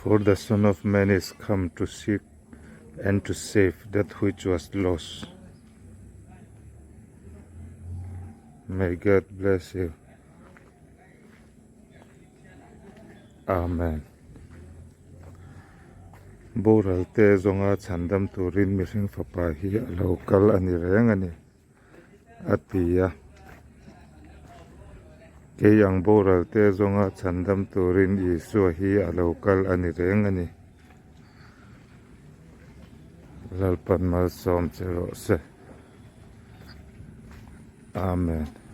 For the son of man is come to seek and to save that which was lost. May God bless you. Amen. Boral te zawnga chhandam turin mihring fapa hi a lo kal a ni reng a ni a ti a. Kei ang boral te zawnga chhandam turin Isua hi a lo kal a ni reng a ni. Lalpan malsawm che rawh se. Amen.